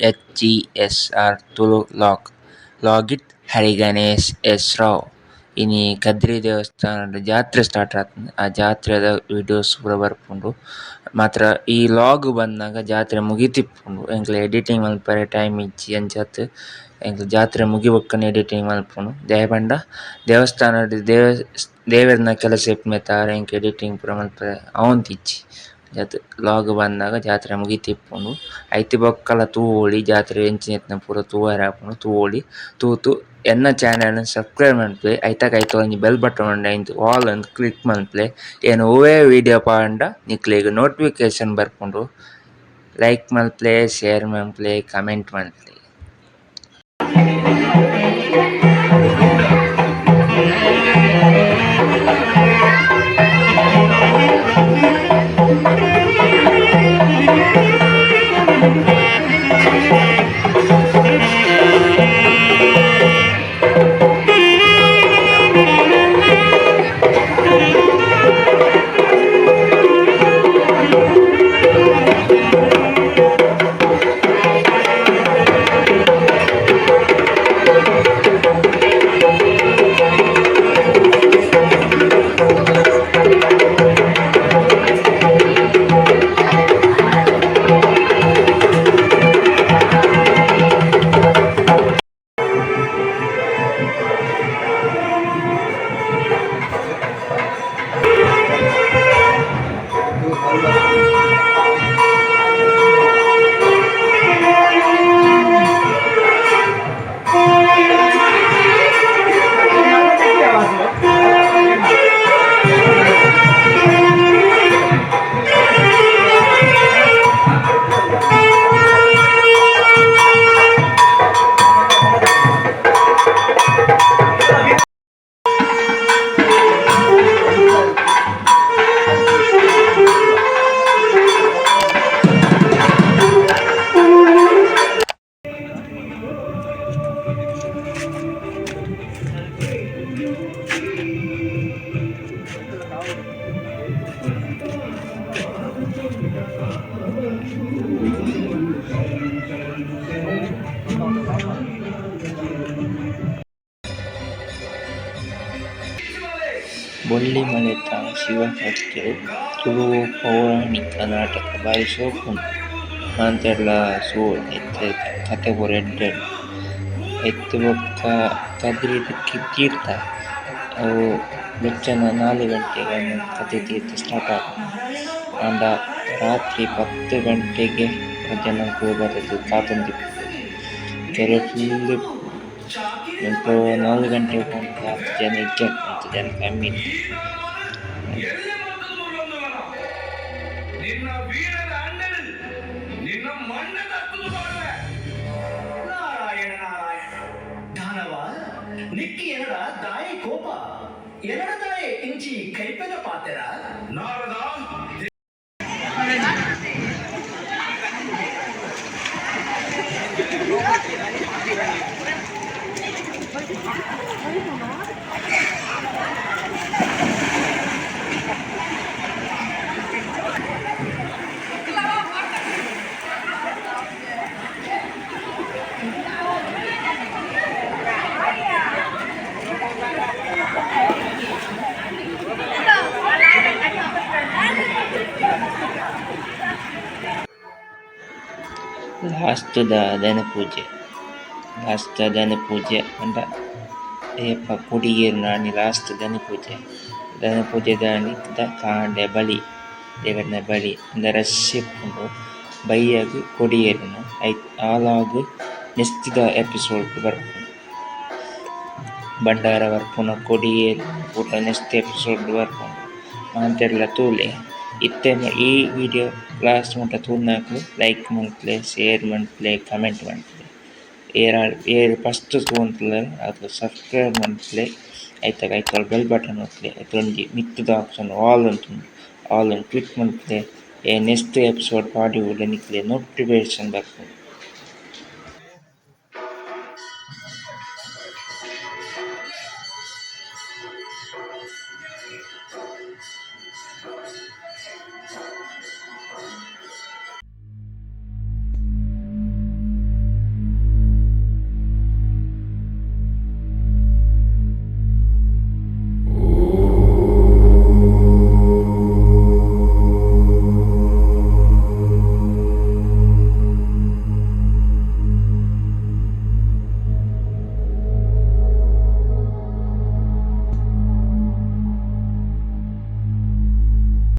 H E S R Tulu vlog vlog it Hariganesh S Rao. ಇನಿ ಕದ್ರಿ ದೇವಸ್ಥಾನಡ್ ಜಾತ್ರೆ start ಆತುಂಡು ಆ ಜಾತ್ರೆದ videos ಪೂರ ಬರ್ಪುಂಡು. ಮಾತ್ರ ಈ ಲಾಗ್ ಬನ್ನಗ ಜಾತ್ರೆ ಮುಗಿತಿಪ್ಪುಂಡು ಎಂಕ್ಲೆ ಎಡಿಟಿಂಗ್ ಮನ್ಪರೆ ಟೈಮ್ ಇಜ್ಜಿ ಅಂಚಾದ್ ಎಂಕ್ ಜಾತ್ರೆ ಮುಗಿಬೊಕ್ಕನೆ ಎಡಿಟಿಂಗ್ ಮನ್ಪುನು ದಾಯೆ ಪಂಡ ದೇವಸ್ಥಾನಡ್ ದೇವೆರ್ನ ಕೆಲಸ ಇಪ್ಪುನೆತಾರ ಎಂಕ್ ಎಡಿಟಿಂಗ್ ಪೂರ ಮನ್ಪರೆ ಆವೊಂದಿಜ್ಜಿ. ಅಂಚಾದ್ ಲಾಗ್ ಬನ್ನಗ ಜಾತ್ರೆ ಮುಗಿತಿಪ್ಪುಂಡು ಐತಿ ಬೊಕ್ಕಲ ತೂವೊಲಿ ಜಾತ್ರೆ ಎಂಚಿನ ಇತ್ತ್ಂಡ್ ಪೂರ ತೂವರೆ ಆಪುಂಡು ತೂವೊಲಿ ತೂತು ಎನ್ನ ಚಾನೆಲ್ ನ್ ಸಬ್ಸ್ಕ್ರೈಬ್ ಮನ್ಪುಲೆ ಐತ ಐತ ಒಂಜಿ ಬೆಲ್ ಬಟನ್ ಉಂಡು ಐನ್ ಆಲ್ ಅಂದ್ ಕ್ಲಿಕ್ ಮನ್ಪುಲೆ ಏನ್ ಒವ್ವೆ ವೀಡಿಯೋ ಪಾಂಡ ನಿಕ್ಲೆಗ್ ನೋಟಿಫಿಕೇಷನ್ ಬರ್ಪುಂಡು ಲೈಕ್ ಮನ್ಪುಲೆ ಶೇರ್ ಮನ್ಪುಲೆ ಕಮೆಂಟ್ ಮನ್ಪುಲೆ. ಬೊಳ್ಳಿಮಲೆತ ಶಿವಭಕ್ತೆರ್ ತುಳು ಪೌರಾಣಿಕ ನಾಟಕ ಬಾರಿ ಶೋಕು ಉಂಡು ಮಾತೆರ್ಲ ತೂವೊಡು ಐತ ಕಥೆ ಪೂರ ಎಡ್ಡೆ ಉಂಡು ಐತ ಬೊಕ್ಕ ಕದ್ರಿಡ್ ತೀರ್ಥ ಅವು ಬೆಚ್ಚನ 4 ಗಂಟೆಗ್ ಕದ್ರಿ ತೀರ್ಥ ಸ್ಟಾರ್ಟ್ ಆಪುಂಡು ಆಂಡ ರಾತ್ರಿ 10 ಗಂಟೆಗೆ ಜನಕುಲು ಬತ್ತ್‌ದ್ ಕಾತೊಂದಿಪ್ಪುವೆರ್ ಕೆರೆ ಫುಲ್ಲ್ ಇಪ್ಪುಂಡು ಮುಲ್ಪ 4 ಗಂಟೆಗ್ ಪೋಂಡ ಆತ್ ಜನ ಇಜ್ಜೆರ್ ಒಂತೆ ಜನ ಕಮ್ಮಿ ಇತ್ತೆರ್. ನಿನ್ನ ವೀರರ ಅಣ್ಣನು ನಿನ್ನ ಮಣ್ಣದ ಪಾಡುವೆ. ನಾರಾಯಣ ನಾರಾಯಣ. ದಾನವ, ನಿಕ್ಕಿ ಎನಡ ದಾಯಿ ಕೋಪ? ಎನಡ ದಾಯೆ ಇಂಚಿ ಕೈಪೆದ ಪಾತೆರ? ನಾರದ. ಲಾಸ್ಟ್ ದ ಧನುಪೂಜೆ ಲಾಸ್ಟ್ ದ ಧನುಪೂಜೆ ಪಂಡ ಏಪ ಕೊಡಿ ಏರುನಾನಿ ಲಾಸ್ಟ್ ಧನುಪೂಜೆ ಧನುಪೂಜೆದಾನಿ ಕಾಂಡೆ ಬಲಿ ದೇವೆರ್ನ ಬಲಿ ಉಂದು ರಶ್ ಇಪ್ಪುಂಡು ಬಯ್ಯಗ್ ಕೊಡಿ ಏರುನ ಐಕ್ ಆಲಾಗ್ ನೆಕ್ಸ್ಟ್ ದ ಎಪಿಸೋಡ್ ಬರ್ಪುಂಡು. ಭಂಡಾರ ಬರ್ಪುನ ಕೊಡಿ ಏರುನ ಪೂರ ನೆಕ್ಸ್ಟ್ ಎಪಿಸೋಡ್ ಬರ್ಪುಂಡು. ಮಾತೆರ್ಲ ತೂಲೆ. ಇತ್ತೆ ಈ ವಿಡಿಯೋ ಲಾಸ್ಟ್ ಮುಟ ತೂನಕುಲು ಲೈಕ್ ಮನ್ಪುಲೆ ಶೇರ್ ಮನ್ಪುಲೆ ಕಮೆಂಟ್ ಮನ್ಪುಲೆ. ಏರ್ ಏರ್ ಫಸ್ಟ್ ತೂವೊಂದುಲ್ಲೆರ್ ಅಕುಲು ಸಬ್ಸ್ಕ್ರೈಬ್ ಮನ್ಪುಲೆ ಐತ ಐತ ಬೆಲ್ ಬಟನ್ ಒತ್ತುಲೆ ಐತ ಒಂಜಿ ಮಿತ್ತುದ ಆಪ್ಷನ್ ಆಲ್ ಉಂಡು ಆಲ್ ನ್ ಕ್ಲಿಕ್ ಮನ್ಪುಲೆ. ನೆಕ್ಸ್ಟ್ ಎಪಿಸೋಡ್ ಪಾಡಿ ಕೂಡ್ಲೆ ನಿಕ್ಲೆಗ್ ನೋಟಿಫಿಕೇಷನ್ ಬರ್ಪುಂಡು.